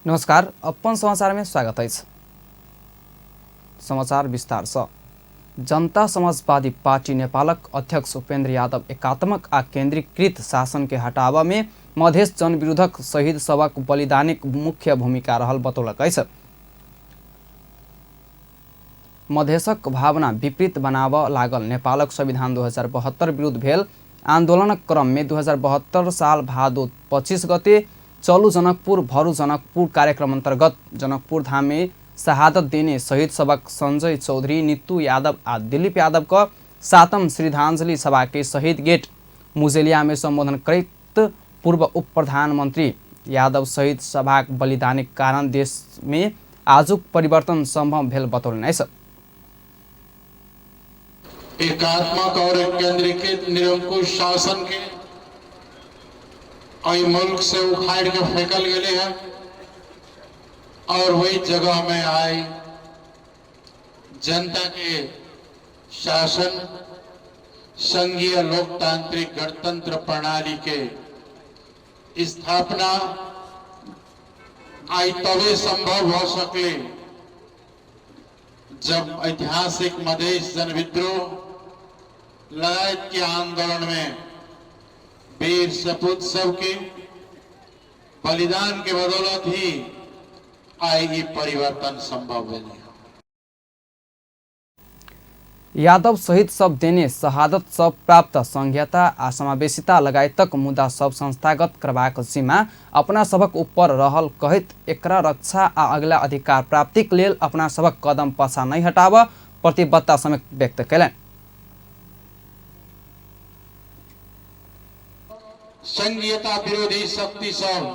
नमस्कार, अपन समाचार में स्वागत अछि। समाचार विस्तार से जनता समाजवादी पार्टी नेपालक अध्यक्ष उपेंद्र यादव एकात्मक आ केंद्रीकृत शासन के हटाबऽ में मधेश जनविरोधक शहीद सभक बलिदानीक मुख्य भूमिका रहल बतौलक अछि। मधेशक भावना विपरीत बनाबऽ लागल नेपालक संविधान 2072 विरुद्ध भेल आन्दोलनक क्रममे 2072 साल भादो 25 गते चलु जनकपुर भरू जनकपुर कार्यक्रम अन्तर्गत जनकपुर धाममे शहादत देने शहीद सभक संजय चौधरी, नित्तू यादव आ दिलीप यादवक सातम श्रद्धांजलि सभाके शहीद गेट मुजेलियामे सम्बोधन करैत पूर्व उप प्रधानमन्त्री यादव शहीद सभाक बलिदानीक कारण देशमे आजुक परिवर्तन सम्भव भेल बतौलनि अछि। एकात्मक और केंद्रीकृत निरंकुश शासन के एहि मुल्क से उखाड़ के फेंकल गेले हैं और वही जगह में आए जनता के शासन संघीय लोकतांत्रिक गणतंत्र प्रणाली के स्थापना आई तबे संभव हो सकले जब ऐतिहासिक मधेश जनविद्रोह लगायत के आंदोलन में वीर सपूत सबके बलिदान के बदौलत ही आई ई परिवर्तन संभव भेलै। यादव सहित सब देने शहादत सब प्राप्त संघीयता आ समावेशिता लगायतक मुद्दा सब संस्थागत करबाक जिम्मा अपना सभक ऊपर रहल कहैत एकरा रक्षा आ अगिला अधिकार प्राप्तिक लेल अपना सभक कदम पाछा नहि हटाबऽ प्रतिबद्धता समेत व्यक्त कयलनि। संघीयता विरोधी शक्ति सब,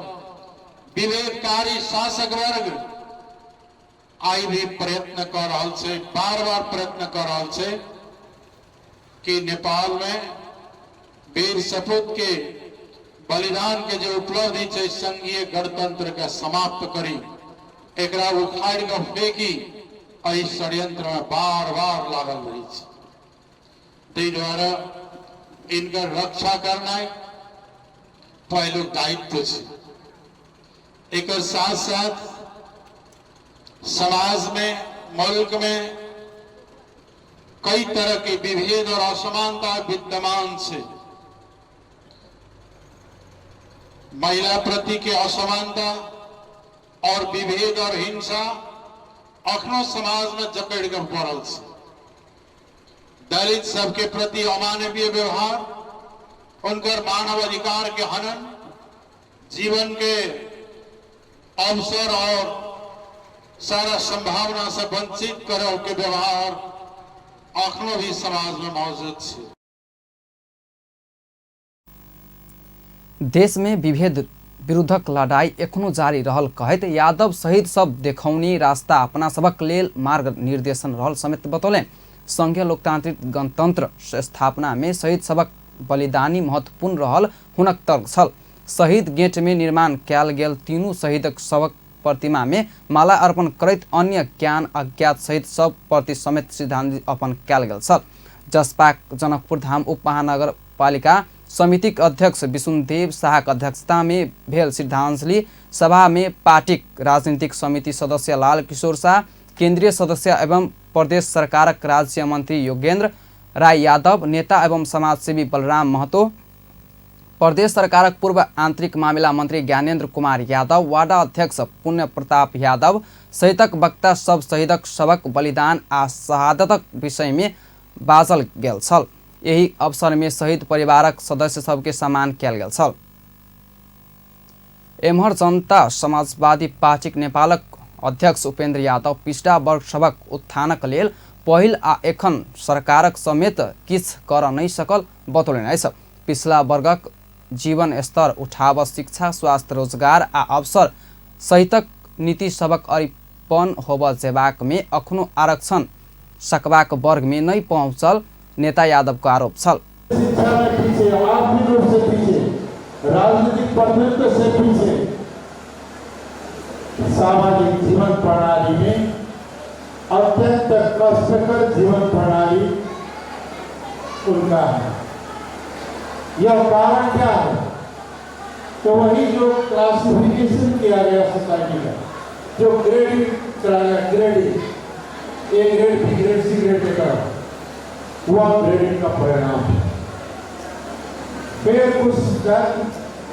विभेदकारी शासक वर्ग आइ भी प्रयत्न क रहल छै, बार बार प्रयत्न क रहल छै कि नेपाल में वीर सपूत के बलिदान के जे उपलब्धि छै संघीय गणतंत्र के समाप्त करी, एकरा उखाड़ के फेंकी, एहि षड्यंत्र में बार बार लागल रही छै। ताहि दुआरे इनकर रक्षा करनाइ पहिलुक दायित्व छै। एकर साथ साथ समाज में, मुल्क में कई तरह के विभेद और असमानता विद्यमान छै। महिला प्रति के असमानता और विभेद और हिंसा अखनो समाज में जकड़ के पड़ल छै। दलित सबके प्रति अमानवीय व्यवहार, उनकर मानव अधिकार के हनन, जीवन के अवसर और सारा संभावना से वंचित करे के व्यवहार अखनो भी समाज में मौजूद छै। देशमे विभेद विरुद्धक लड़ाई एखनो जारी रहल कहैत यादव सहित सब देखौनी रास्ता अपना सभक लेल मार्ग निर्देशन रहल समेत बतौलनि। संघीय लोकतांत्रिक गणतंत्र स्थापना में शहीद सभक बलिदानी महत्वपूर्ण रहल हुनक तर्क छल। शहीद गेट में निर्माण कयल गेल तीनू शहीदक सभक प्रतिमा में माला अर्पण करैत अन्य ज्ञान अज्ञात सहित सब प्रति समेत श्रद्धांजलि अर्पण कयल गेल छल। जसपाक जनकपुर धाम उप महानगरपालिका समितिक अध्यक्ष विष्णुदेव शाहक अध्यक्षता में भेल श्रद्धांजलि सभा में पार्टीक राजनीतिक समिति सदस्य लाल किशोर शाह, केंद्रीय सदस्य एवं प्रदेश सरकारक राज्य मंत्री योगेंद्र राय यादव, नेता एवं समाजसेवी बलराम महतो, प्रदेश सरकारक पूर्व आंतरिक मामिला मंत्री ज्ञानेन्द्र कुमार यादव, वार्डा अध्यक्ष पुण्य प्रताप यादव सहितक वक्ता सब शहीदक सबक बलिदान आ शहादतक विषय में बाजल गेल छल। एहि अवसर में शहीद परिवारक सदस्य सबके सम्मान कयल गेल छल। एम्हर जनता समाजवादी पार्टीक नेपालक अध्यक्ष उपेंद्र यादव पिछड़ा वर्ग सभक उत्थानक लेल पहिल आ एखन सरकारक समेत किछु कर नहि सकल बतौलनि अछि। पिछड़ा वर्गक जीवन स्तर उठाब, शिक्षा, स्वास्थ्य, रोजगार आ अवसर सहितक नीति सभक अरिपन होब जेबाक में अखनो आरक्षण सकबाक वर्ग में नहि पहुँचल नेता यादव को आरोप छल। शिक्षा में पीछे, आर्थिक रूप से पीछे, राजनीतिक प्रतिनिधित्व से पीछे, सामाजिक जीवन प्रणाली में अत्यंत कष्टकर जीवन प्रणाली उनका है। यह कारण क्या है? तो वही जो क्लासिफिकेशन किया गया सोसाइटी का, जो ग्रेडिंग कराया गया, grading A grade, B grade, C grade देकर, वह ग्रेडिंग का परिणाम है। फिर उस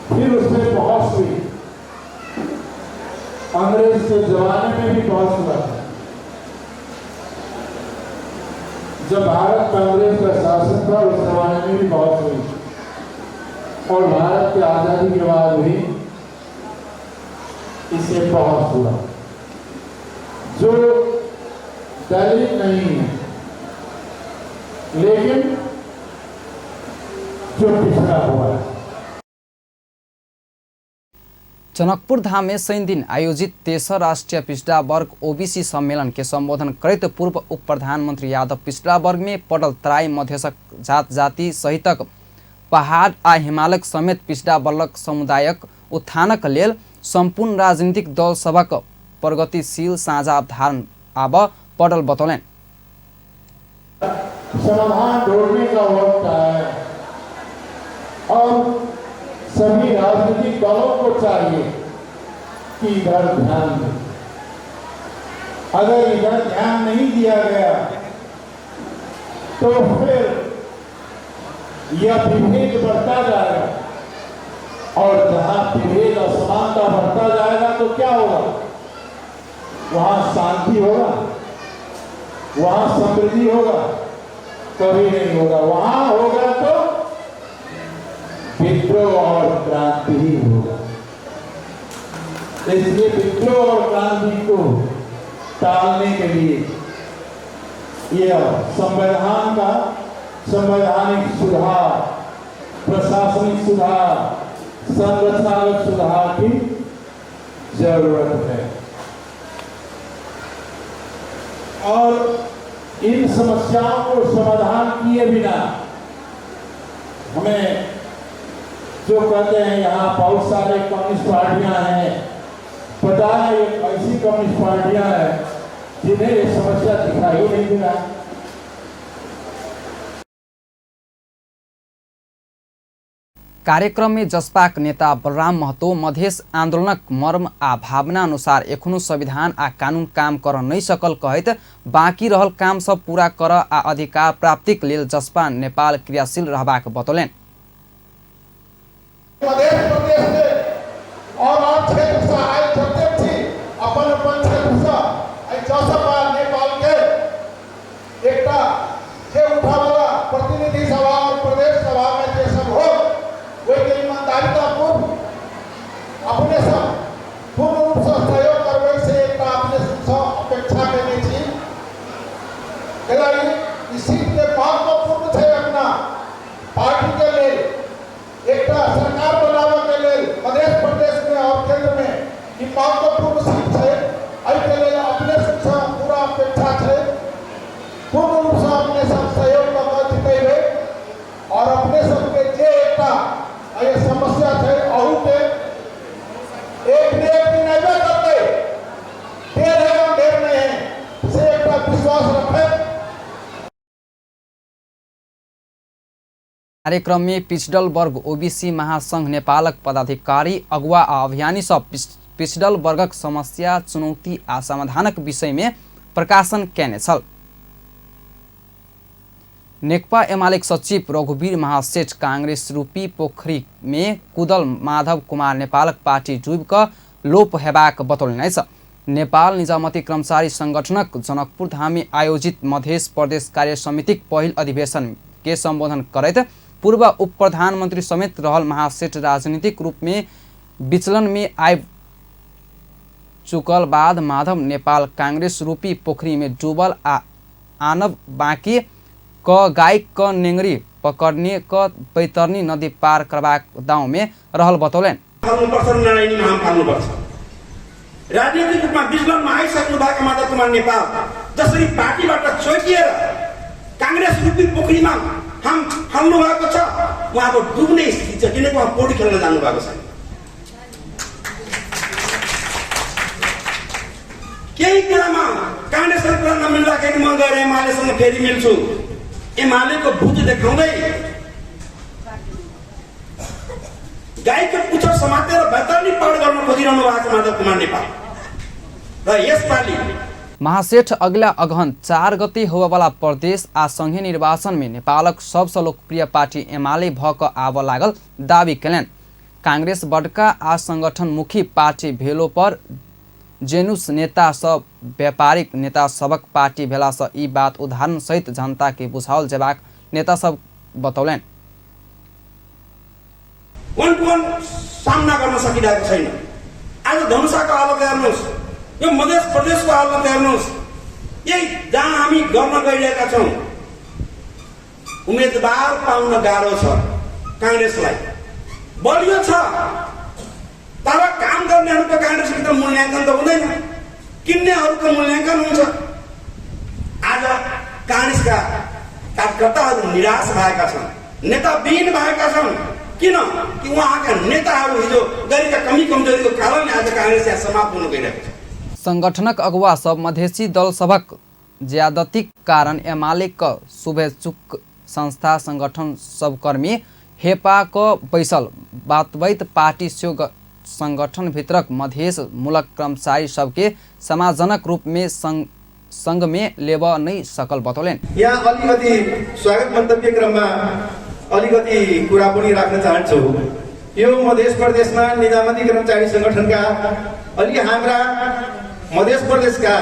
फिर उसमें बहस हुई, अंग्रेज के जमाने में भी बहस हुआ था। जब भारत में अंग्रेज का शासन था उस जमाने में भी बहस हुई और भारत की आज़ादी के बाद भी इसे बहस हुआ। जो दलित नहीं है लेकिन जो पिछड़ा हुआ है। जनकपुर धाम में शनि दिन आयोजित तेसर राष्ट्रीय पिछड़ा वर्ग ओबीसी सम्मेलन के संबोधन करैत पूर्व उप प्रधानमंत्री यादव पिछड़ा वर्ग में पड़ल तराई मधेशक जात जाति सहितक पहाड़ आ हिमालयक समेत पिछड़ा वर्गक समुदायक उत्थानक लेल सम्पूर्ण राजनीतिक दल सभक प्रगतिशील साझा अवधारण आब पड़ल बतौलनि। समाधान ढूंढने का वक्त आया है और सभी राजनीतिक दलों को चाहिए कि इधर ध्यान दें। अगर इधर ध्यान नहीं दिया गया तो फिर यह विभेद बढ़ता जाएगा और जहां विभेद असमानता बढ़ता जाएगा तो क्या होगा? वहां शांति होगा? वहां समृद्धि होगा? कभी नहीं होगा। वहां होगा तो विद्रोह और क्रांति ही होगा। इसलिए विद्रोह और क्रांति को टालने के लिए यह संविधान का संवैधानिक सुधार, प्रशासनिक सुधार, संरचनात्मक सुधार की जरूरत है और इन समस्याओं को समाधान किए बिना हमें जो कहते हैं यहाँ बहुत सारे कम्युनिस्ट पार्टियां हैं, पता है ये ऐसी कम्युनिस्ट पार्टियां हैं जिन्हें ये समस्या दिखाई नहीं दे रहा। कार्यक्रम में जसपाक नेता बलराम महतो मधेस आंदोलनक मर्म आ भावना अनुसार एखनो संविधान आ कानून काम कर नहीं सकल कहैत बाकी रहल काम सब पूरा कर आ अधिकार प्राप्तिक लेल जसपा नेपाल क्रियाशील रहबाक बतौलनि। मधेश प्रदेश के और क्षेत्र से आयल जतेक छी अपन अपन क्षेत्र से एहि जसपा नेपाल के एकटा जे उठावला प्रतिनिधि सभा और प्रदेश सभा में जे सब हो ओहिके ईमानदारितापूर्व अपने सब पूर्ण रूप से सहयोग करबै से एकटा अपने सबसँ अपेक्षा केने छी। ई सीट के महत्वपूर्ण छै अपना पार्टी के लेल, एकटा सरकार बनाबऽ के लेल मधेश प्रदेश में और केंद्र में ई महत्वपूर्ण सीट छै। एहिके लेल अपने सबसँ पूरा अपेक्षा छै, पूर्ण रूपसँ अपने सब सहयोग कऽ कऽ जितेबै और अपने सबके जे एकटा एहि समस्या छै अहूके एक ने एक दिन अयबे करतै, देर है अंधेर नहीं है, से एकटा विश्वास रखैत। कार्यक्रम में पिछड़ल वर्ग ओबीसी महासंघ नेपालक पदाधिकारी अगुवा आ अभियानी सब पिछड़ल वर्गक समस्या, चुनौती आ समाधानक विषय में प्रकाशन केने छल। नेकपा एमालेक सचिव रघुवीर महासेठ कांग्रेस रूपी पोखरी में कुदल माधव कुमार नेपालक पार्टी डूबि कऽ लोप हेबाक बतौलनि अछि। नेपाल निजामती कर्मचारी संगठनक जनकपुर धाम में आयोजित मधेश प्रदेश कार्य समितिक पहिल अधिवेशन के संबोधन करैत पूर्व उप प्रधानमंत्री समेत रहल महासेठ राजनीतिक रूप में विचलन में आबि चुकल बाद माधव नेपाल कांग्रेस रूपी पोखरी में डूबल आ आनब बाँकी क गाय क नेंगरी पकड़ने क बैतरनी नदी पार करबाक दाव में रहल बतौलनि। फाल्नुपर्छ, नारायणीमा हाम फाल्नुपर्छ। राजनीतिक रूपमा विचलनमा आइसक्नु भएको माधव कुमार नेपाल जसरी पार्टीबाट छोडिएर कांग्रेस रूपी पोखरीमा हाम फाल्नु भएको छ, उहाँको डुब्ने स्थिति छ, किनकि उहाँ पौडी खेल्न जानु भएको छैन। केही कुरामा कांग्रेसको कुरा नमिल्दाखेरि म गएर एमालेसँग फेरि मिल्छु, एमालेको भूत देखाउँदै गाईको पुच्छर समातेर वैतरणी पार गर्न खोजिरहनु भएको छ माधव कुमार नेपाल। र यसपालि महासेठ अगिला अगहन 4 गते होबयवला प्रदेश आ संघीय निर्वाचन में नेपालक सबसँ लोकप्रिय पार्टी एमाले भ क आबऽ लागल दावी केलनि। कांग्रेस बड़का आ संगठनमुखी पार्टी भेलो पर जेनुस नेता सब व्यापारिक नेता सबक पार्टी भेलासँ ई बात उदाहरण सहित जनता के बुझाओल जेबाक नेता सब बतौलनि। वन टु वन सामना गर्न सकिरहेको छैन। आज धनुषाको हालत हेर्नुहोस्, यो मध्य प्रदेशको हालत हेर्नुहोस्, यही जहाँ हामी गर्न गइरहेका छौँ उम्मेदवार पाउन गाह्रो छ काङ्ग्रेसलाई, बलियो छ तर काम गर्नेहरूको काङ्ग्रेसभित्र मूल्याङ्कन त हुँदैन, किन्नेहरूको मूल्याङ्कन हुन्छ। आज काङ्ग्रेसका कार्यकर्ताहरू निराश भएका छन्, नेताविहीन भएका छन्। किन कि उहाँका नेताहरू हिजो गरेका कमी कमजोरीको कारणले आज काङ्ग्रेस यहाँ समाप्त हुन गइरहेको छ। संगठनक अगुवा सब मधेसी दल सबक ज्यादतीक कारण एमाले क शुभेच्छुक संस्था संगठन सबकर्मी हेपा क बैसल बातबैत पार्टी सेहो संगठन भित्रक मधेस मूलक कर्मचारी सबके समाजनक रूप में संग में लेब नहीं सकल बतौलनि। यहाँ अलिकति स्वागत मन्तव्य क्रममा अलिकति कुरा पनि राख्न चाहन्छु। यो मध्य प्रदेशमा निजामती कर्मचारी संगठनका अलि हाम्रा मध्य प्रदेशका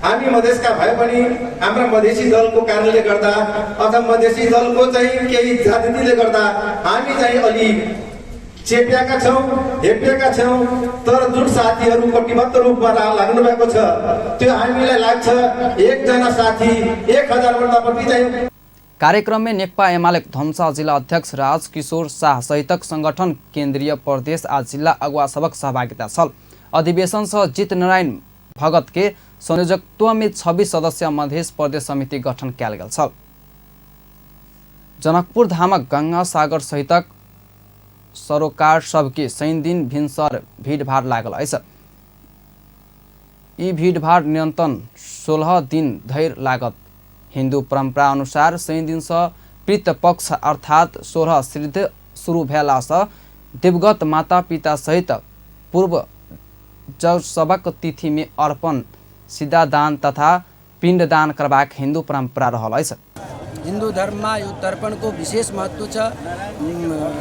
हामी मधेसका भए पनि हाम्रा मधेसी दलको कारणले गर्दा अथवा मधेसी दलको चाहिँ केही जातिले गर्दा हामी चाहिँ अलि चेपिएका छौँ, हेपिएका छौँ। तर जुन साथीहरू कटिबद्ध रूपमा लाग्नु भएको छ त्यो हामीलाई लाग्छ एकजना साथी 1000 भन्दा बढी चाहिँ। कार्यक्रम में नेकपा एमाले धनुषा जिला अध्यक्ष राजकिशोर शाह सहितक संगठन केंद्रीय प्रदेश आ जिल्ला अगुवा सबक सहभागिता छल। अधिवेशन से जीत नारायण भगत के संयोजकत्व में 26 सदस्य मधेश प्रदेश समिति गठन कयल गेल छल। जनकपुर धामक गंगा सागर सहितक सरोकार सबके शनिदिन भिनसर भीड़भाड़ लागल अछि। ई भीड़भाड़ नियंत्रण 16 दिन धरि लागत। हिंदू परंपरा अनुसार शनिदिनसँ पितृपक्ष अर्थात 16 श्राद्ध शुरू भेलासँ दिवंगत माता पिता सहित पूर्व सबक तिथि में अर्पण सिद्धादान तथा पिण्डदान करबाक हिंदू परंपरा रहल अछि। हिन्दू धर्ममा यो तर्पणको विशेष महत्त्व छ।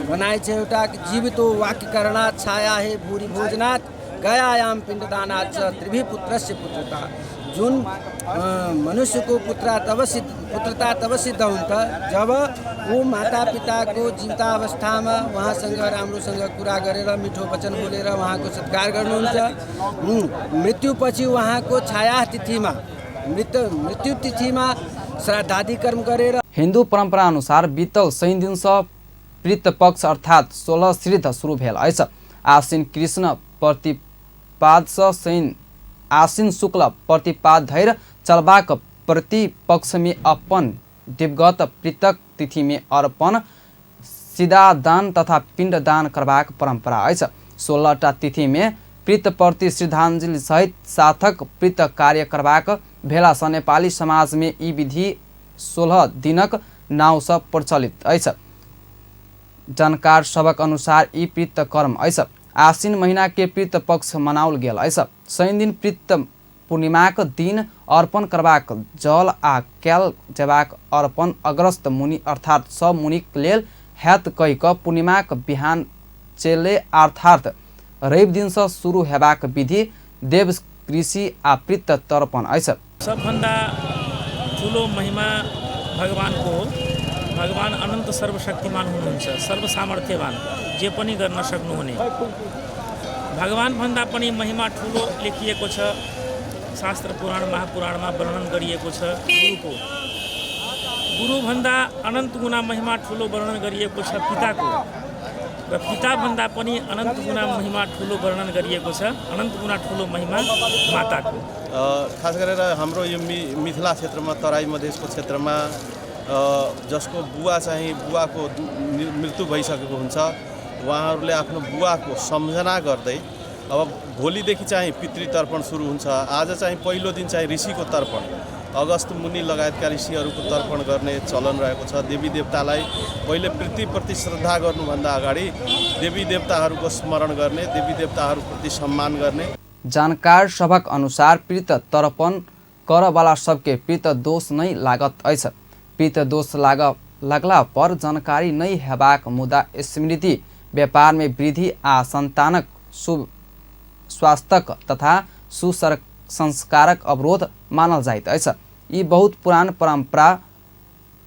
भनाइ छ एउटा जीवितो वाक्यकरणात् छाया हे भूरि भोजनात् गयायाम पिण्डदानात् च त्रिभिः पुत्रस्य पुत्रता। जुन मनुष्यको पुत्रता तब सिद्ध हुन्छ जब ऊ मातापिताको जीवितावस्थामा उहाँसँग राम्रोसँग कुरा गरेर मिठो वचन बोलेर उहाँको सत्कार गर्नुहुन्छ। मृत्युपछि उहाँको छाया तिथिमा मृत्यु तिथिमा श्राद्धादि कर्म गरेर। हिन्दू परंपरा अनुसार बीतल शनिदिनसँ पितृपक्ष अर्थात 16 श्राद्ध शुरू भेल अछि। आश्विन कृष्ण प्रतिपादसँ शनि आश्विन शुक्ल प्रतिपाद धरि चलबाक प्रतिपक्ष में अपन दिवंगत पृथक तिथि में अर्पण सिदादान तथा पिण्डदान करबाक परंपरा अछि। 16टा तिथि में पितृप्रति श्रद्धांजलि सहित साथक पितृ कार्य करबाक भेलासँ नेपाली समाज में ई विधि 16 दिनक नाउँसँ प्रचलित अछि। जानकार सबक अनुसार ई पितृ कर्म अछि। आश्विन महीना के पितृपक्ष मनाओल गेल अछि। शनिदिन पितृ पूर्णिमाक दिन अर्पण करबाक जल आ कयल जेबाक अर्पण अग्रस्त मुनि अर्थात सब मुनिक लेल हैत कहि कऽ पूर्णिमाक बिहान चेले अर्थात रवि दिनसँ शुरू हेबाक विधि देव कृषि आ पितृ तर्पण अछि। सबभन्दा ठुलो महिमा भगवानको हो। भगवान अनन्त सर्वशक्तिमान हुनुहुन्छ, सर्वसामर्थ्यवान, जे पनि गर्न सक्नुहुने। भगवान भन्दा पनि महिमा ठुलो लेखिएको छ शास्त्र पुराण महापुराणमा वर्णन गरिएको छ गुरुको। गुरुभन्दा अनन्त गुणा महिमा ठुलो वर्णन गरिएको छ पिताको, र पिताभन्दा पनि अनन्त गुणा महिमा ठुलो वर्णन गरिएको छ अनन्त गुणा ठुलो महिमा माताको। खास गरेर हाम्रो यो मिथिला क्षेत्रमा, तराई मधेसको क्षेत्रमा जसको बुवा चाहिँ बुवाको मृत्यु भइसकेको हुन्छ, उहाँहरूले आफ्नो बुवाको सम्झना गर्दै अब भोलिदेखि चाहिँ पितृतर्पण सुरु हुन्छ। आज चाहिँ पहिलो दिन चाहिँ ऋषिको तर्पण, अगस्त मुनि लगायतका ऋषिहरूको तर्पण गर्ने चलन रहेको छ। देवी देवतालाई पहिले पृथ्वीप्रति श्रद्धा गर्नुभन्दा अगाडि देवी देवताहरूको स्मरण गर्ने, देवी देवताहरूप्रति सम्मान गर्ने। जानकार सभक अनुसार पितृ तर्पण करवाला सबके पितृ दोष नै लागत अछि। पितृ दोष लागला पर जानकारी नै हेबाक मुदा स्मृति, व्यापार में वृद्धि आ संतानक स्वास्थ्यक तथा सुसंस्कारक अवरोध मानल जाइत अछि। ई बहुत पुरान परंपरा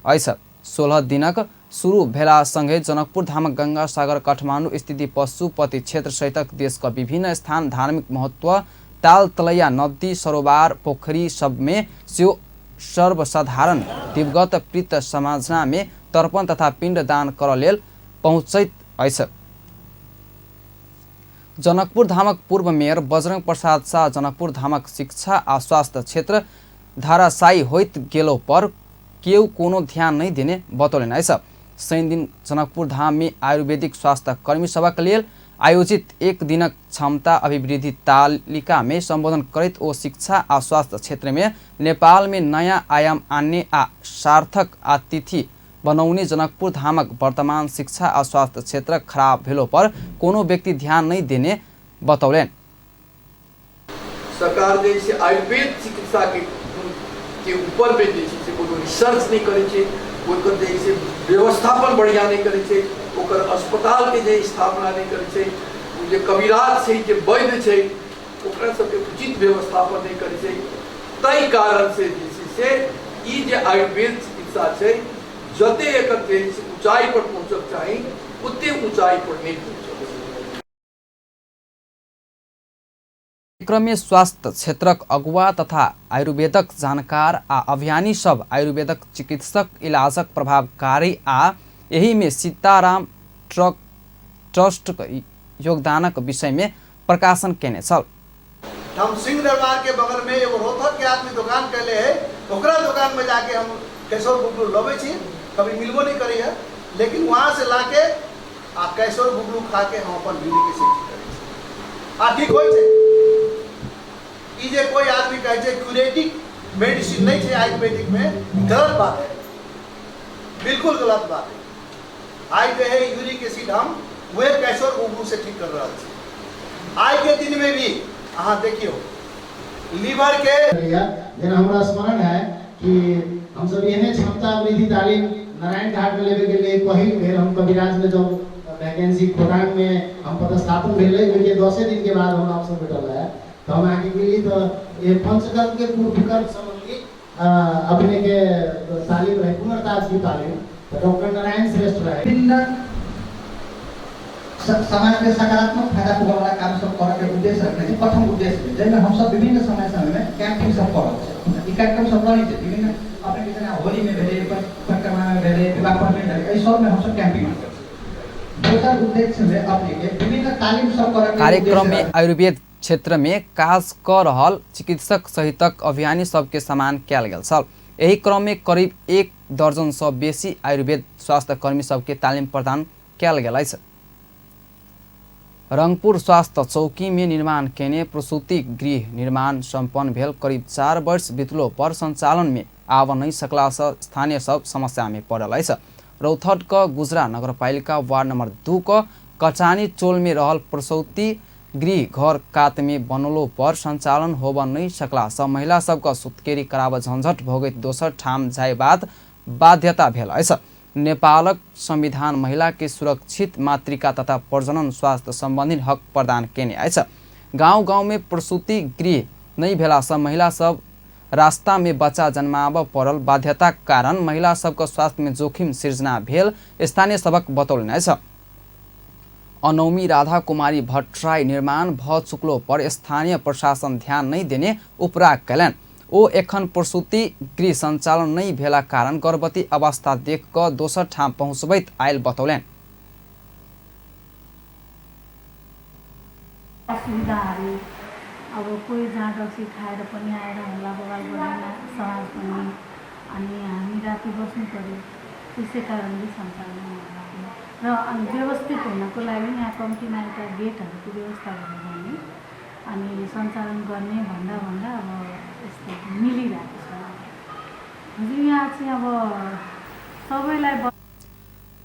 अछि। 16 दिनक शुरू भेला संगे जनकपुर धामक गंगा सागर काठमांडू स्थित पशुपति क्षेत्र सहितक देशक विभिन्न स्थान धार्मिक महत्व ताल तलैया नदी सरोवर पोखरी सब में सेहो सर्वसाधारण दिवगत पितृ समाजना में तर्पण तथा पिंड दान कर लेल पहुँचैत अछि। जनकपुर धामक पूर्व मेयर बजरंग प्रसाद शाह जनकपुर धामक शिक्षा आ स्वास्थ्य क्षेत्र धाराशायी होइत गेलो पर केओ कोनो ध्यान नहीं देने बतौलनि अछि। शनिदिन जनकपुर धाम में आयुर्वेदिक स्वास्थ्य कर्मी सभक लेल आयोजित एक दिनक क्षमता अभिवृद्धि तालिका में संबोधन करैत ओ शिक्षा आ स्वास्थ्य क्षेत्र में नेपाल में नयाँ आयाम आन्ने आ सार्थक आतिथि बनौने जनकपुर धामक वर्तमान शिक्षा आ स्वास्थ्य क्षेत्र खराब भेलो पर कोनो व्यक्ति ध्यान नहीं देने बतौलनि। सरकार जे आयुर्वेद चिकित्सा के ऊपर में जे छै कोनो रिसर्च नहीं करै छै, ओकर जे छै व्यवस्थापन बढ़िया नहीं करै छै, ओकर अस्पताल के जे स्थापना नहीं करै छै, जे कविराज छै जे वैद्य छै ओकरा सबके उचित व्यवस्थापन नहीं करै छै। ताहि कारण से जे छै से ई जे आयुर्वेद चिकित्सा छै जते एकर जे ऊंचाई पर पहुँचक चाही ओते ऊंचाई पर नहीं पहुँचल। कार्यक्रम में स्वास्थ्य क्षेत्रक अगुवा तथा आयुर्वेदक जानकार आ अभियानी सब आयुर्वेदक चिकित्सक इलाजक प्रभावकारी आ एहि में सीताराम ट्रस्ट योगदानक विषय में प्रकाशन केने छल। हम सिंह दरबार के बगल में एगो रोहतक के आदमी दुकान कैले है, ओकरा दुकान में जाके हम कैसोर गुगलू लबै छी, कभी मिलबो नहीं करी है, लेकिन वहाँ से लाके आ कैसोर गुगलू खा के हम अपन बीवी के ठीक करै छी आ ठीक होइ छै। ई जे कोई आदमी कहै छै क्यूरेटिव मेडिसिन नहीं छै आयुर्वेदिक में, गलत बात है, बिल्कुल गलत बात है। आइ जे है यूरिक एसिड हम वह कैसोर गुगलू से ठीक कर रहा छी। आइ के दिन में भी अहाँ देखियो लीवर के जेना हमरा स्मरण है कि हम सब एहने क्षमता वृद्धि तालीम नारायण घाट में लेवे के लिए पहिल बेर हम कविराज में जब वैकेंसी खोटांग में हम पदस्थापन भेलै ओहिके 10 दिन के बाद हमरा अवसर भेटल है, तो हम आगे गेली तो ये पंचकर्म के पूर्वकर्म संबंधी अपने के तालीम रहे, पुनर्ताज की तालीम, तो डॉक्टर नारायण श्रेष्ठ रहे। विभिन्न समाज के सकारात्मक फायदा पुगावला काम सब करे के उद्देश्य रखने छै। प्रथम उद्देश्य जाहिमे हम सब विभिन्न समय समय में कैंपिंग सब कर रहल छै, ई कार्यक्रम सब करै छै विभिन्न अपने के जेना होली में भेलै, परिक्रमा में भेलै, विवाह पर्व में भेलै, एहि सब में हम सब कैंपिंग करै छी। दोसर उद्देश्य में अपने के विभिन्न तालीम सब करे के कार्यक्रम में आयुर्वेद क्षेत्र में काज क रहल चिकित्सक सहितक अभियानी सबके सम्मान कयल गेल छल। एहि क्रम में करीब 1 दर्जन सँ बेसी आयुर्वेद स्वास्थ्य कर्मी सबके तालीम प्रदान कयल गेल अछि। रंगपुर स्वास्थ्य चौकी में निर्माण केने प्रसूति गृह निर्माण सम्पन्न भेल करीब 4 वर्ष बितलो पर संचालन में आब नहीं सकला से स्थानीय सब समस्या में पड़ल अछि। रौथट क गुजरा नगरपालिका वार्ड नंबर 2 क कचानी चोल में रहल प्रसूति गृह घर कात में बनलो पर संचालन होब नहीं सकला से महिला सबके सुतकेरी कराब झंझट भोगैत दोसर ठाम जाय बात बाध्यता भेल अछि। नेपालक संविधान महिला के सुरक्षित मातृका तथा प्रजनन स्वास्थ्य संबंधी हक प्रदान केने अछि। गाँव गाँव में प्रसूति गृह नहीं भेला से महिला सब रास्ता में बच्चा जन्माब पड़ल बाध्यता कारण महिला सबके स्वास्थ्य में जोखिम सिर्जना भेल स्थानीय सबक बतौलनि अछि। अनौमी राधा कुमारी भट्टराई निर्माण भ चुकलो पर स्थानीय प्रशासन ध्यान नहीं देने उपराग कयलनि। ओ एखन प्रसूति गृह संचालन नहीं भेला कारण गर्भवती अवस्था देख क दोसर ठाम पहुँचबैत आयल बतौलनि। असुविधाहरू अब कोही जाँड रक्सी खाएर पनि आएर हल्ला बवाल गर्ने समाज पनि, अनि हामी राति बस्नु पर्यो, त्यसै कारणले सञ्चालन हुन र अनि व्यवस्थित हुनको लागि यहाँ कम्तीमा एउटा गेटहरूको व्यवस्था भयो भने अनि सञ्चालन गर्ने भन्दा भन्दा अब यस्तो मिलिरहेको छ। हजुर यहाँ चाहिँ अब सबैलाई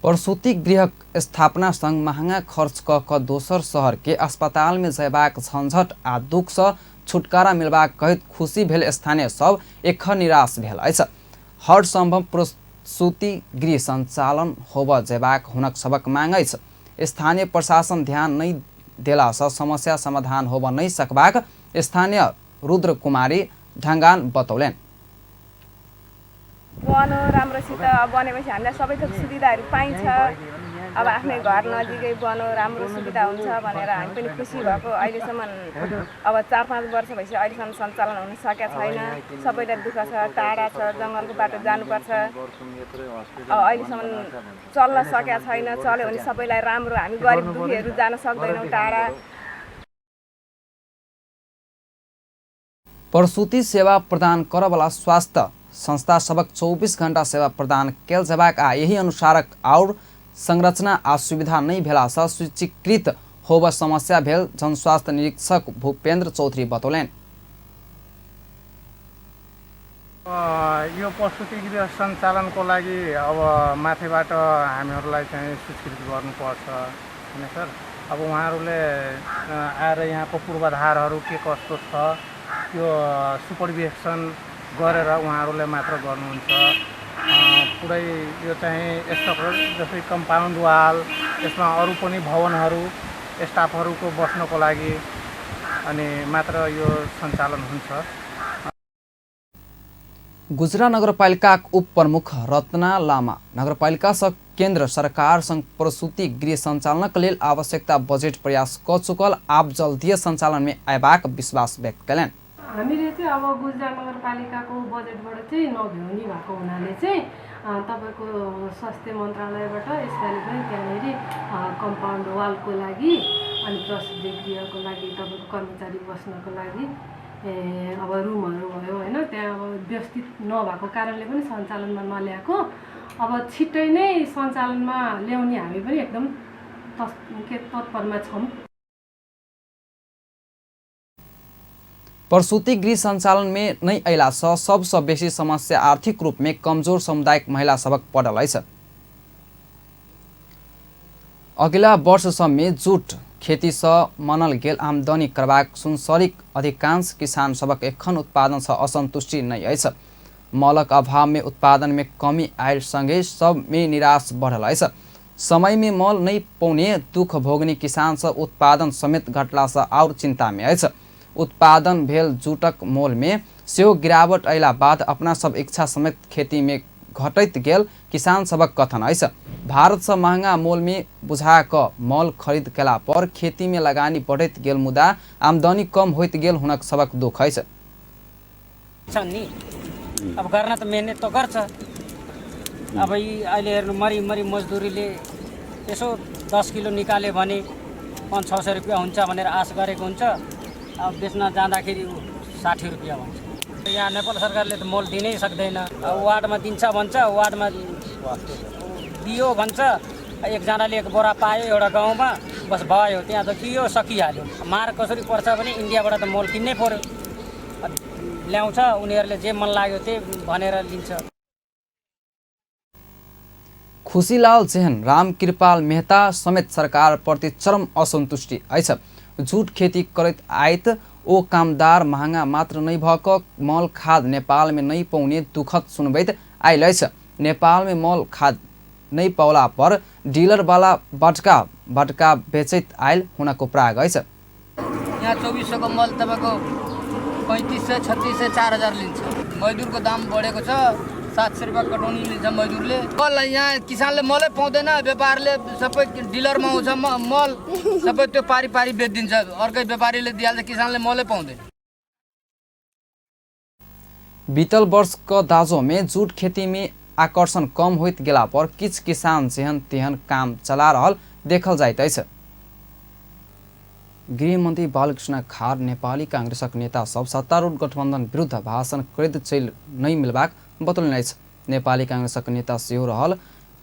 प्रसूति गृहक स्थापना संग महंगा खर्च क क दोसर शहर के अस्पताल में जयबाक झंझट आ दुख सँ छुटकारा मिलबाक कहैत खुशी भेल स्थानीय सब एखन निराश भेल अछि। हर संभव प्रसूति गृह संचालन होबय जयबाक हुनक सबक मांग अछि। स्थानीय प्रशासन ध्यान नहि देला सँ समस्या समाधान होबय नहि सकबाक स्थानीय रुद्र कुमारी ढंगान बतौलनि। बनो राम्रोसित बनेपछि हामीलाई सबै थोक सुविधाहरू पाइन्छ। अब आफ्नै घर नजिकै बनो राम्रो सुविधा हुन्छ भनेर हामी पनि खुसी भएको। अहिलेसम्म अब 4-5 वर्ष भइसक्यो, अहिलेसम्म सञ्चालन हुन सकेको छैन। सबैलाई दुःख छ, टाढा छ, जङ्गलको बाटो जानुपर्छ। अब अहिलेसम्म चल्न सकेको छैन। चल्यो भने सबैलाई राम्रो, हामी गरिब दुखीहरू जान सक्दैनौँ टाढा। प्रसूति सेवा प्रदान करवला स्वास्थ्य संस्था सबक 24 घण्टा सेवा प्रदान कयल जयबाक आ यही अनुसारक और संरचना आ सुविधा नहि भेला सँ सूचीकृत होब समस्या भेल जनस्वास्थ्य निरीक्षक भूपेन्द्र चौधरी बतौलनि। यो प्रसूति गृह सञ्चालनको लागि अब माथिबाट हामीहरूलाई चाहिँ स्वीकृत गर्नुपर्छ हैन सर। अब उहाँहरूले आएर यहाँको पूर्वाधारहरू के कस्तो छ त्यो सुपरभिजन गरेर उहाँहरूले मात्र गर्नुहुन्छ। पुरै यो चाहिँ यस्तो जस्तै कम्पाउन्ड वाल, यसमा अरू पनि भवनहरू स्टाफहरूको बस्नको लागि अनि मात्र यो सञ्चालन हुन्छ। गुजरा नगरपालिका उप प्रमुख रत्ना लामा नगरपालिका सँ केन्द्र सरकार संग प्रसूति गृह संचालनक लेल आवश्यकता बजेट प्रयास क चुकल आब जल्दीय संचालन में अयबाक विश्वास व्यक्त कयलनि। हामीले चाहिँ अब गुजरा नगरपालिकाको बजेटबाट चाहिँ नभ्याउने भएको हुनाले चाहिँ तपाईँको स्वास्थ्य मन्त्रालयबाट यसपालि पनि त्यहाँनिर कम्पाउन्ड वालको लागि अनि प्रसूति गृहको लागि तपाईँको कर्मचारी बस्नको लागि अब रुमहरू भयो होइन, त्यहाँ अब व्यवस्थित नभएको कारणले पनि सञ्चालनमा नल्याएको। अब छिट्टै नै सञ्चालनमा ल्याउने हामी पनि एकदम तत्परमा छौँ। प्रसूति गृह संचालन में नहि अयला सँ सबसँ बेसी समस्या आर्थिक रूप में कमजोर समुदायक महिला सबक पड़ल अछि। अगिला वर्ष सबमे जूट खेती सँ मानल गेल आमदनी करबाक सुनसरीक अधिकांश किसान सबक एखन उत्पादन सँ असंतुष्टि नहि अछि। मलक अभाव में उत्पादन में कमी आयल संगे सब में निराश बढ़ल अछि। समय में मल नहि पौने दुख भोगने किसान सब उत्पादन समेत घटला सँ और चिंता में अछि। उत्पादन भेल जूटक मोल में सेहो गिरावट अयला बाद अपना सब इच्छा समेत खेती में घटैत गेल किसान सबक कथन अछि। भारत सँ महंगा मोल में बुझा क मल खरीद कयला पर खेती में लगानी बढ़ैत गेल मुदा आमदनी कम होइत गेल हुनक सबक दुख अछि। नि अब गर्न त मेहनत त गर्छ। अब यी अहिले हेर्नु मरि मरि मजदुरीले यसो 10 किलो निकाल्यो भने 500-600 रुपियाँ हुन्छ भनेर आश गरेको हुन्छ। अब बेच्न जाँदाखेरि 60 रुपियाँ भन्छ। यहाँ नेपाल सरकारले त मोल दिनै सक्दैन। अब वार्डमा दिन्छ भन्छ, वार्डमा दियो भन्छ, एकजनाले एक बोरा पायो एउटा गाउँमा, बस भयो, त्यहाँ त दियो सकिहाल्यो। मार कसरी पर्छ भने इन्डियाबाट त मोल किन्नै पर्यो, ल्याउँछ उनीहरूले जे मन लाग्यो त्यही भनेर लिन्छ। खुशीलाल जेहन रामकृपाल मेहता समेत सरकार प्रति चरम असन्तुष्टि अछि। जूट खेती करैत आइत ओ कामदार महंगा मात्र नहि भ क मल खाद नेपाल में नहि पौने दुखद सुनबैत आयल अछि। नेपाल में मल खाद नहि पौला पर डीलर वाला बटका बटका बेचैत आयल हुनक उपराग अछि। यहाँ 2400 को मल तपाईँको 3500, 3600, 4000 लिन्छ। मजदुरको दाम बढेको छ, 700 रुपियाँ कटौनी लिन्छ मजदुरले। मल यहाँ किसानले मलै पाउँदैन, व्यापारले सबै डिलरमा आउँछ मल, सबै त्यो पारी पारी बेचिदिन्छ, अर्कै व्यापारीले दिइहाल्छ, किसानले मलै पाउँदैन। बीतल वर्ष क दाजो में जूट खेती में आकर्षण कम होइत गेला पर किछ किसान जेहन तेहन काम चला रहल देखल जाइत अछि। गृहमन्त्री बालकृष्ण खाड़ नेपाली कांग्रेसक नेता सब सत्तारूढ़ गठबन्धन विरुद्ध भाषण करैत चलि नहि मिलबाक बतौलनि अछि। नेपाली कांग्रेसक नेता सेहो रहल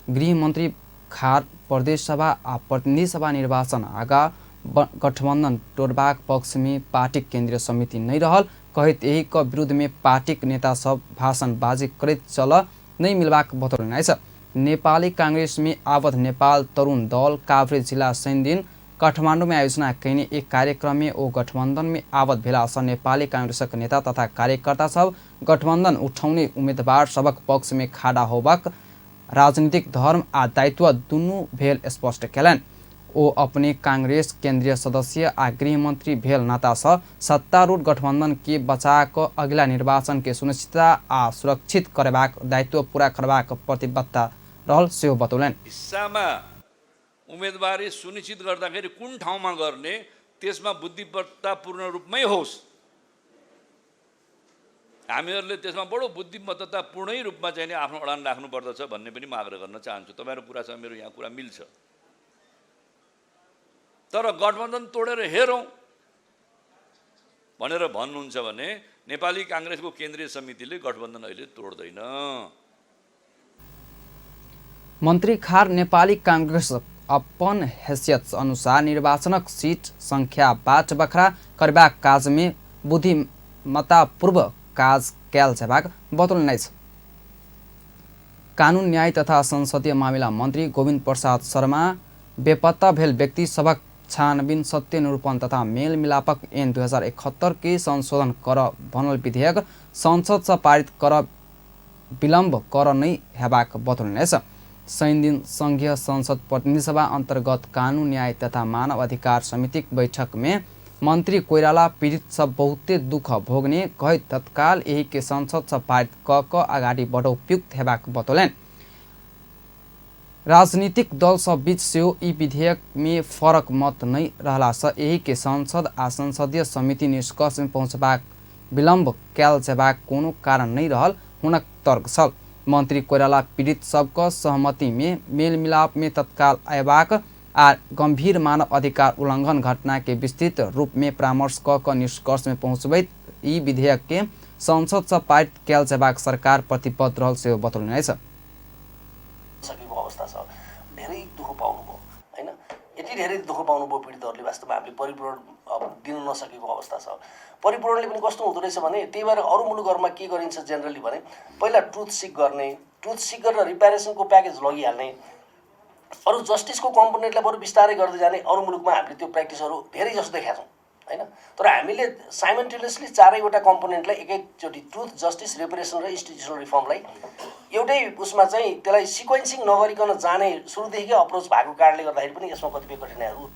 गृहमन्त्री खाड़ प्रदेशसभा आ प्रतिनिधि सभा निर्वाचन आगा गठबन्धन तोड़बाक पक्षमे पार्टीक केन्द्रीय समिति नहि रहल कहैत एही क विरुद्ध में पार्टीक नेता सब भाषणबाजी करैत चल नहीं मिलबाक बतौलनि अछि। नेपाली कांग्रेस में आबद्ध नेपाल तरुण दल काभ्रे जिला शनिदिन काठमाडौँ में आयोजना कयने एक कार्यक्रम में ओ गठबंधन में आबद्ध भेलासँ नेपाली कांग्रेसक नेता तथा कार्यकर्ता सब गठबंधन उठौने उम्मीदवार सबक पक्ष में खड़ा होबाक राजनीतिक धर्म आ दायित्व दुनू भेल स्पष्ट कयलनि। ओ अपने कांग्रेस केंद्रीय सदस्य आ गृहमंत्री भेल नातासँ सत्तारूढ़ गठबंधन के बचा कऽ अगिला निर्वाचन के सुनिश्चितता आ सुरक्षित करबाक दायित्व पूरा करबाक प्रतिबद्धता रहल सेहो बतौलनि। हिस्सामा उम्मेदवारी सुनिश्चित गर्दाखेरि कुन ठाउँमा गर्ने त्यसमा बुद्धिमत्तापूर्ण रूपमै होस्, हामीहरूले त्यसमा बडो बुद्धिमत्तापूर्णै रूपमा चाहिँ आफ्नो अडान राख्नुपर्दछ भन्ने पनि म आग्रह गर्न चाहन्छु। तपाईँहरूको कुरासँग मेरो यहाँ कुरा मिल्छ, तर गठबन्धन तोडेर हेरौँ भनेर भन्नुहुन्छ भने नेपाली काङ्ग्रेसको केन्द्रीय समितिले गठबन्धन अहिले तोड्दैन। मन्त्री खार नेपाली काङ्ग्रेस अपन हैसियत अनुसार निर्वाचनक सीट संख्या बाट बखरा करबाक काज में बुद्धिमत्तापूर्व काज कयल जेबाक बतौलनि अछि। कानून न्याय तथा संसदीय मामिला मन्त्री गोविन्द प्रसाद शर्मा बेपत्ता भेल व्यक्ति सबक छानबिन सत्य निरूपण तथा मेल मिलापक ऐन 2071 के संशोधन कर बनल विधेयक संसद से पारित कर विलम्ब कर नहीं हेबाक बतौलनि अछि। शनिदिन संघीय संसद प्रतिनिधि सभा अंतर्गत कानून न्याय तथा मानव अधिकार समितिक बैठक में मंत्री कोइराला पीड़ित सब बहुते दुख भोगने कहैत तत्काल एही के संसद से पारित क अगाडि बढ़ उपयुक्त हेबाक बतौलनि। राजनीतिक दल सब बीच सेहो ई विधेयक में फरक मत नहीं रहलासँ एही के संसद आ संसदीय समिति निष्कर्ष में पहुँचबाक विलम्ब कयल जेबाक कोनो कारण नहीं रहल हुनक तर्क छल। मंत्री कोइराला पीड़ित सबक सहमति में मेलमिलाप में तत्काल अयबाक आ गंभीर मानव अधिकार उल्लंघन घटना के विस्तृत रूप में परामर्श क निष्कर्ष में पहुँचबैत ई विधेयक के संसद से पारित कयल जेबाक सरकार प्रतिबद्ध रहल सेहो बतौलनि अछि। सकेको अवस्था छ, धेरै दुःख पाउनुभयो हैन, यति धेरै दुःख पाउनुभयो पीडितहरूले, वास्तवमा हामीले परिपूरण दिन नसकेको अवस्था छ। परिपूरणले पनि कस्तो हुँदो रहेछ भने त्यही भएर अरू मुलुकहरूमा के गरिन्छ जेनरली भने पहिला ट्रुथ सिक गर्ने, ट्रुथ सिक गरेर रिपेरेसनको प्याकेज लगिहाल्ने, अरू जस्टिसको कम्पोनेन्टलाई बरु बिस्तारै गर्दै जाने। अरू मुलुकमा हामीले त्यो प्र्याक्टिसहरू धेरै जसो देखाएको छौँ हैन, तर हामीले साइमल्टेनियसली चारैवटा कम्पोनेन्टलाई एकैचोटि ट्रुथ, जस्टिस, रिपेरेसन र इन्स्टिट्युसनल रिफर्मलाई एउटै उसमा चाहिँ त्यसलाई सिक्वेन्सिङ नगरिकन जाने सुरुदेखिकै अप्रोच भएको कारणले गर्दाखेरि पनि यसमा कतिपय कठिनाइहरू।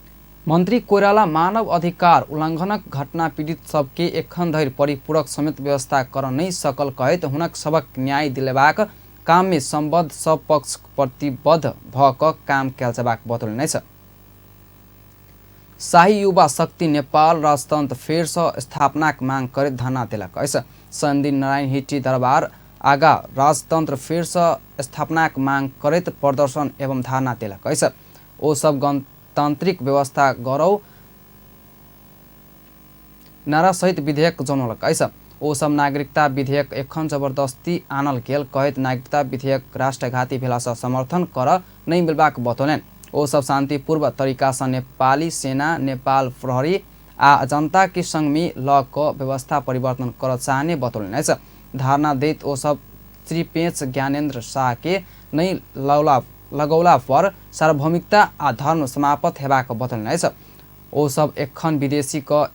मन्त्री कोइराला मानव अधिकार उल्लंघनक घटना पीड़ित सबके एखन धरि परिपूरक समेत व्यवस्था कर नहीं सकल कहैत हुनक सबक न्याय दिलेबाक काम में सम्बद्ध सब पक्ष प्रतिबद्ध भ क काम कयल जेबाक बतौलनि अछि। शाही युवा शक्ति नेपाल राजतन्त्र फेरसँ स्थापनाक मांग करैत धरना देलक अछि। शनिदिन नारायणहिटी दरबार आगा राजतन्त्र फेरसँ स्थापनाक मांग करैत प्रदर्शन एवं धरना देलक अछि। ओ सब गणतान्त्रिक व्यवस्था गरौ नारा सहित विधेयक जनौलक अछि। ओ सब नागरिकता विधेयक एखन जबरदस्ती आनल गेल कहैत नागरिकता विधेयक राष्ट्रघाती भेलासँ समर्थन कर नहि मिलबाक बतौलनि। ओ सब शान्तिपूर्व तरिकासँ नेपाली सेना, नेपाल प्रहरी आ जनता के संग में ल क व्यवस्था परिवर्तन कर चाहने बतौलनि अछि। धारणा दैत ओ सब श्रीपेच ज्ञानेन्द्र शाह के नहि लगौला पर सार्वभौमिकता आ धर्म समाप्त हेबाक बतौलनि अछि। ओ सब एखन विदेशी क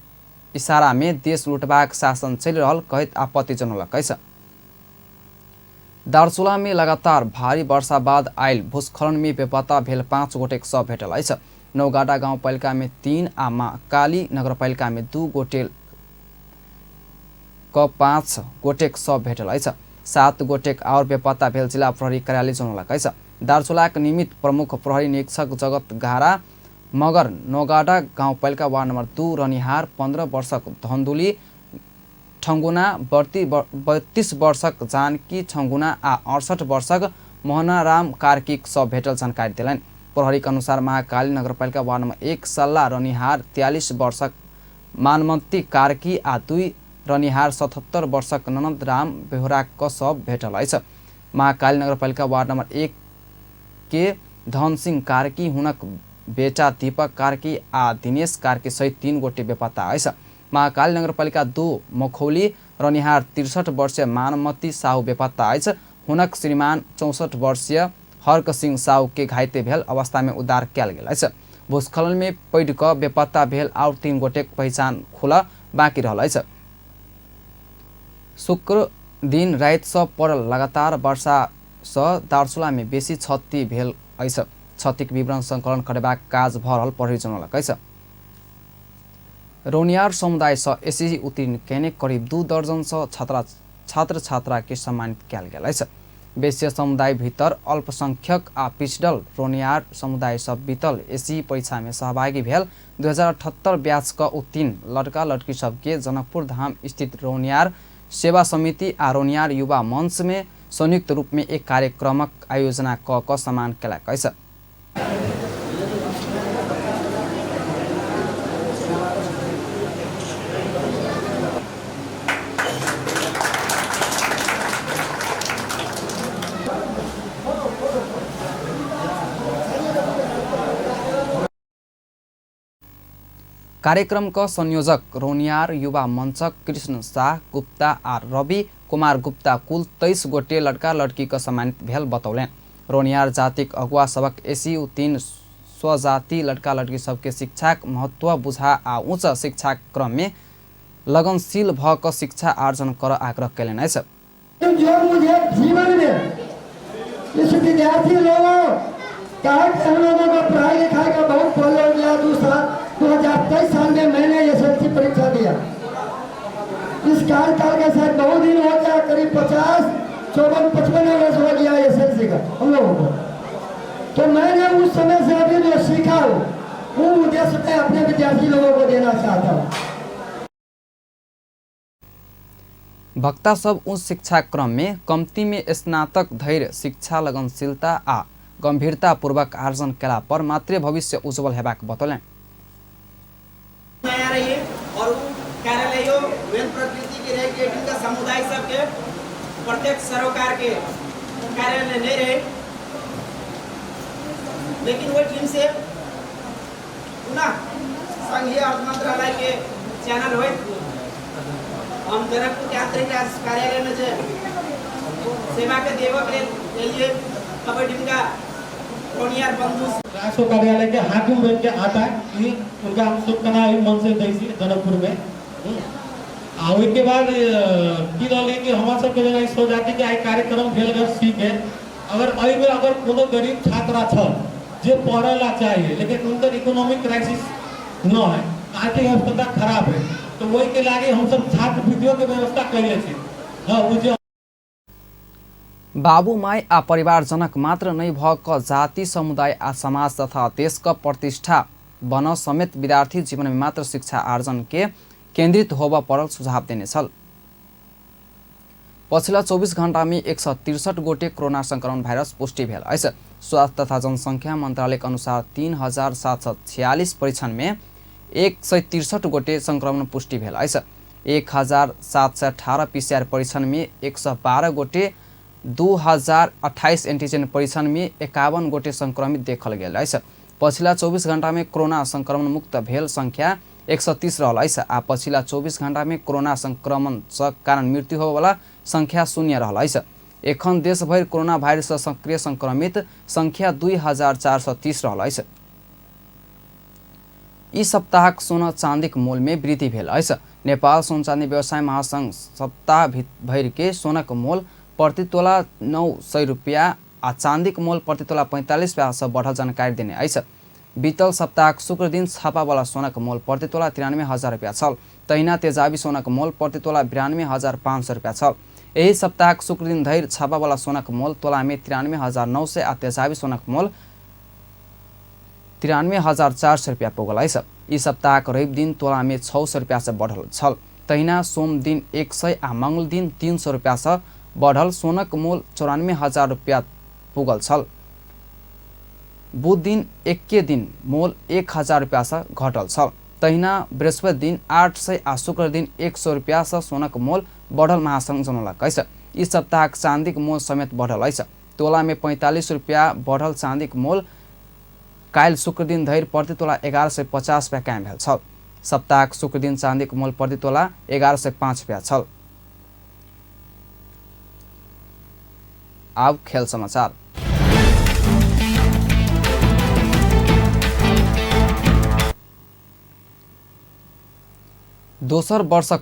इशारा में देश लुटबाक शासन चलि रहल कहैत आपत्ति जनौलक अछि। दार्चुला में लगातार भारी वर्षा बाद आयल भूस्खलन में बेपत्ता भेल 5 गोटेक शव भेटल अछि। नौगाडा गाउँपालिका में 3 आ महाकाली नगरपालिका में 2 गोटे क 5 गोटेक शव भेटल अछि। 7 गोटेक और बेपत्ता भेल जिला प्रहरी कार्यालय जनौलक अछि। दार्चुलाक निमित्त प्रमुख प्रहरी निरीक्षक जगत घारा मगर नौगाडा गाउँपालिका वार्ड नम्बर 2 रनिहार 15 वर्षक धन्दुली ठंगुना, 32 वर्षक जानकी ठंगुना आ 68 वर्षक मोहनाराम कार्कीक शव भेटल जानकारी देलनि। प्रहरीक अनुसार महाकाली नगरपालिका वार्ड नम्बर 1 सल्ला रनिहार 43 वर्षक मानमती कार्की आ 2 रनिहार 77 वर्षक ननद राम बेहोराक शव भेटल अछि। महाकाली नगरपालिका वार्ड नम्बर 1 के धनसिंह कार्की, हुनक बेटा दीपक कार्की आ दिनेश कार्की सहित 3 गोटे बेपत्ता अछि। महाकाली नगरपालिका 2 मखौली रनिहार 63 वर्षीय मानमती साहु बेपत्ता अछि। हुनक श्रीमान 64 वर्षीय हर्क सिंह साहु के घाइते भेल अवस्था में उद्धार कयल गेल अछि। भूस्खलन में पड़ि कऽ बेपत्ता भेल आओर 3 गोटेक पहिचान खुलऽ बाँकी रहल अछि। शुक्र दिन राति सँ पड़ल लगातार वर्षा सँ दार्चुला में बेसी क्षति भेल अछि। क्षतिक विवरण संकलन करबाक काज भऽ रहल प्रहरी जनौलक अछि। रौनियार समुदाय सँ एसएससी उत्तीर्ण कयने करीब 2 दर्जन सँ छात्र छात्रा के सम्मानित कयल गेल अछि। वैश्य समुदाय भीतर अल्पसंख्यक आ पिछड़ल रौनियार समुदाय सब बीतल एसई परीक्षा में सहभागी भेल 2078 बैच क उत्तीर्ण लड़का लड़की सबके जनकपुर धाम स्थित रौनियार सेवा समिति आ रौनियार युवा मंच में संयुक्त रूप में एक कार्यक्रमक आयोजना क सम्मान कयलक अछि। कार्यक्रम क संयोजक रौनियार युवा मंचक कृष्ण शाह गुप्ता आ रवि कुमार गुप्ता कुल 23 गोटे लड़का लड़की क सम्मानित भेल बतौलनि। रौनियार जातिक अगुआ सबक एसी उत्तीर्ण स्वजाति लड़का लड़की सबके शिक्षाक महत्व बुझा आ उच्च शिक्षाक क्रम में लगनशील भ क शिक्षा आर्जन कर आग्रह कयलनि अछि। जो मुझे जीवन में इस विद्यार्थी लोगों कहा कि हम लोगों को पढ़ाई लिखाई का बहुत प्रॉब्लम मिला। 2023 साल में मैंने एसएलसी परीक्षा दिया। इस कार्यकाल के साथ बहुत दिन हो गया, करीब 50, 54, 55 वर्ष हो गया एसएलसी का हम लोगों को। तो मैंने उस समय से अभी जो सीखा हो वो उद्देश्य मैं अपने विद्यार्थी लोगों को देना चाहता हूँ। वक्ता सब उच्च शिक्षा क्रम में कम्ती में स्नातक धैर्य शिक्षा लगनशीलता आ गंभीरता पूर्वक आर्जन कयला पर मात्रे भविष्य उज्जवल हेबाक बतौलनि। और कार्यालय प्रकृति के रहे के समुदाय सबके प्रत्यक्ष सरोकार के कार्यालय नहीं रहे, लेकिन वही टीम से पुनः संघीय अर्थ मंत्रालय के चैनल हुए हम जनकपुर के आंतरिक राजस्व कार्यालय में जो सेवा के देवक लिए कबड्डी का रौनियार बंधु राजस्व कार्यालय के हाकिम बन के आता है कि उनका हम शुभकामना मन से दै छी जनकपुर में। आ ओहिके बाद की रहलै कि हमरा सबके जेना स्वजाति के आइ कार्यक्रम भेल अगर सीखे अगर एहिमे अगर कोनो गरीब छात्रा छल जे पढ़े ला चाहिए लेकिन उनकर इकोनॉमिक क्राइसिस न है, आर्थिक अवस्था खराब है, तो वही के लागी हम सब छात्रवृत्तियों के व्यवस्था कैले छी। हाँ, वो जे बाबू my आ परिवारजनक मात्र नहि भ क जाति समुदाय आ समाज तथा देश क प्रतिष्ठा बन समेत विद्यार्थी जीवन में मात्र शिक्षा आर्जन के केंद्रित होबऽ पड़ल सुझाव देने छल। पछिला 24 घण्टा में 163 गोटे कोरोना संक्रमण भाइरस पुष्टि भेल अछि। स्वास्थ्य तथा जनसंख्या मंत्रालय के अनुसार 3746 परीक्षण में 163 गोटे संक्रमण पुष्टि भेल अछि। 1718 पीसीआर परीक्षण में 112 गोटे, 2028 एंटीजन परीक्षण में 51 गोटे संक्रमित देखल गेल अछि। पछिला 24 घण्टा में कोरोना संक्रमण मुक्त भेल संख्या 130 रहल अछि आ पछिला 24 घण्टा में कोरोना संक्रमण सँ कारण मृत्यु होबयवला संख्या 0 रहल अछि। एखन देशभरि कोरोना वायरस सँ सक्रिय संक्रमित संख्या 2430 रहल अछि। ई सप्ताहक सोना चाँदीक मोल में वृद्धि भेल अछि। नेपाल सोन चाँदी व्यवसाय महासंघ सप्ताह भरि के सोनक मोल प्रति तोला 900 रुपया आ चाँदीक मोल प्रति तोला 45 रुपया सँ बढ़ल जानकारी देने अछि। बीतल सप्ताहक शुक्र दिन छापावाला सोनक मोल प्रति तोला 93,000 रुपया छल। तहिना तेजाबी सोनक मोल प्रति तोला 92,500 रुपया छल। एहि सप्ताहक शुक्र दिन धरि छापावाला सोनक मोल तोला में 93,900 आ तेजाबी सोनक मोल 93,400 रुपया पुगल अछि। ई सप्ताहक रवि दिन तोला में 600 रुपया सँ बढ़ल छल। तहिना सोम दिन 100 आ मंगल दिन 300 रुपया सँ बढ़ल सोनक मोल 94,000 रुपया पुगल छल। बुध दिन एके दिन मोल 1,000 रुपया सँ घटल छल। तहिना बृहस्पति दिन 800 आ शुक्र दिन 100 रुपया सँ सोनक मोल बढ़ल महासंघ जनौलक अछि। ई सप्ताहक चाँदीक मोल समेत बढ़ल अछि। तोला में 45 रुपया बढ़ल चाँदीक मोल काल्हि शुक्र दिन धरि प्रति तोला 1150 रुपया कायम भेल छल। सप्ताहक शुक्र दिन चाँदीक मोल प्रति तोला 1105 रुपया छल। आब खेल समाचार। दोसर वर्षक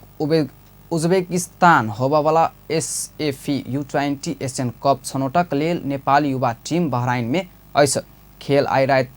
उज्बेकिस्तान होबयवला एसएफी U20 Asian cup छनौटक लेल नेपाली युवा टीम बहराइन में अछि। खेल आइ राति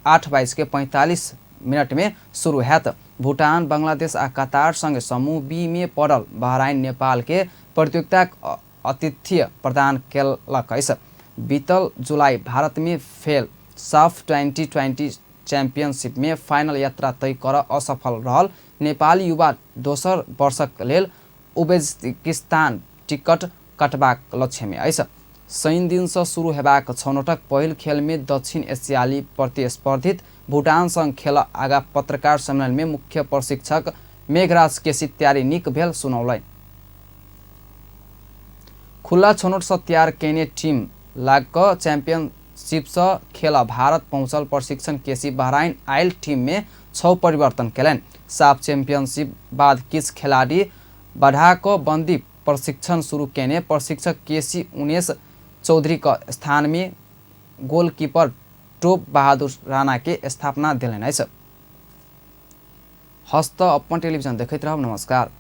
8:45 में शुरू हैत। भूटान, बांग्लादेश आ कतार संगे समूह बी में पड़ल बहराइन नेपाल के प्रतियोगिताक आतिथ्य प्रदान केलक अछि। बीतल जुलाई भारत में फेल साफ 2020 चैंपियनशिप में फाइनल यात्रा तय कर असफल रहल नेपाली युवा दोसर वर्षक लेल उज्बेकिस्तान टिकट कटबाक लक्ष्य में अछि। शनि दिन से शुरू हेबाक छनौटक पहिल खेल में दक्षिण एशियाली प्रतिस्पर्धित भूटान संग खेल आगा पत्रकार सम्मेलन में मुख्य प्रशिक्षक मेघराज केसी तैयारी निक भेल सुनौलनि। खुला छनौट से तैयार केने टीम लाग क चैंपियनशिप से खेल भारत पहुंचल प्रशिक्षण केसी बहराइन आयल टीम में 6 परिवर्तन केलनि। साफ चैंपियनशिप बाद किछ खिलाड़ी बढ़ा क बंदी प्रशिक्षण शुरू केने प्रशिक्षक केसी उनेश चौधरी क स्थान में गोलकीपर टोप बहादुर राणा के स्थापना देलनि अछि। हस्त अपन टेलीविजन देखैत रहब। नमस्कार।